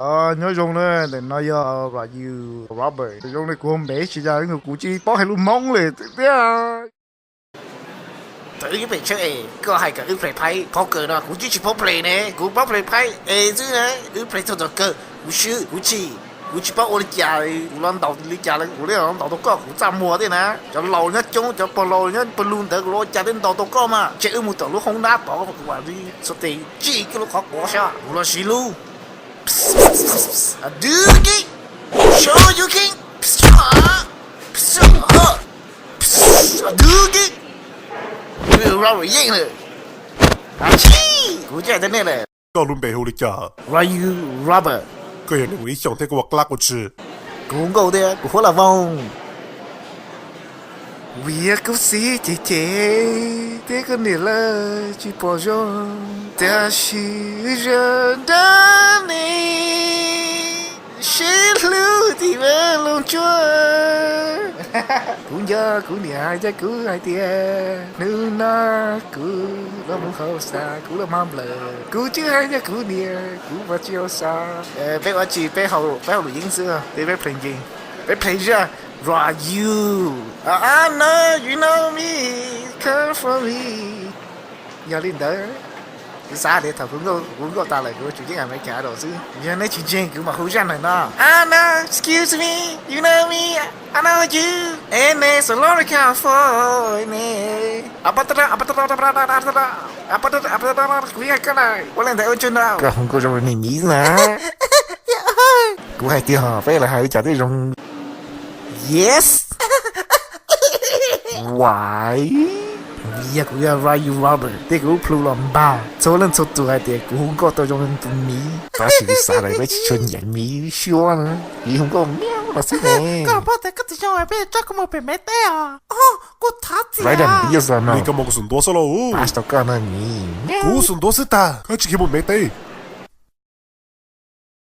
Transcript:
Nyob zoo na, ntawm no yog Ryu Robert. Zoo li kuv hu npe tsis yog, kuv tsis paub hais lus Hmoob li tiag. Thaum wb pem tsheb es koj hais kom wb play phaib poker no, kuv twb tsis paub play ne, kuv paub play phaib es xwb ne, wb play txog thaum kawg kuv swb, kuv chim, kuv tsis paub ua li cas, kuv los ntaus li cas los kuv li los ntaus tau koj, kuv txaj muag thiab na. Cov laus nyob coob, cov pog laus nyob pawg lug ntawd, kuv los ua cas thiaj ntaus tau koj mas. Ces wb mus tom lub hoob nab tod, kuv mam li xuas tes tsij kiag lub qhov quav sab, kuv los siv lub Shoryuken, Shoryuken, Shoryuken, Shoryuken, Ryu Robert yeej lawm. Ab tsi, kuv cem tej nej lawm. Koj lub npe hu li cas? Ryu Robert. Koj yog neeg ua ib xyoos thiab koj ua qab ua tsi? Kuv hu nkauj thiab kuv huab las voos. Vim yog kuv txiv cem cem thiab koj niam lawv tsis pom zoo, tiam sis wb zoo nrog nej sib hlub tim vaj loog tsuas. Kuv nco kuv niam hais rau kuv hais tias hnub no kuv los mus haus xav, kuv los mag nplawm, kuv twb hais rau kuv niam kuv mas tsis haus xav. Peb ua tsi, peb haus, peb haus luam yeeb xwb, peb pheej nkees, peb pheej zaj. Ryu, I know you know me, come for me. Yog li ntawd, kuv xav tias thaum kuv nkauj tas lawm kuv tsum yeej America Idol xwb. Yog nej tsis ntseeg kuv mas hu zaj ntawm no. I know, excuse me, you know me, I know you, and it's a long time for me. Kuv yeej hais koj na, koj hu nkauj zoo li niag miv na. Kuv hais tiag, peb los hais li cas thiaj zoo. Yes. Vim yog kuv yog Ryu Robert thiab kuv lub plhu los npag, txhua leej txhua tus hais tias kuv hu nkauj tau zoo li tus miv. Tab sis kuv xav tias peb tsis tshua nyiam miv suab na, kuv hu nkauj miv los xwb ne. Koj paub tias koj tsis zoo, peb tso koj mus pem Mes Teb os. Kuv thov txim. Li koj muab kuv xum ntuav xwb lauj. Pass tau koj no miv. Kuv xum ntuav xwb tag, koj tsis khiav mus Mes Teb.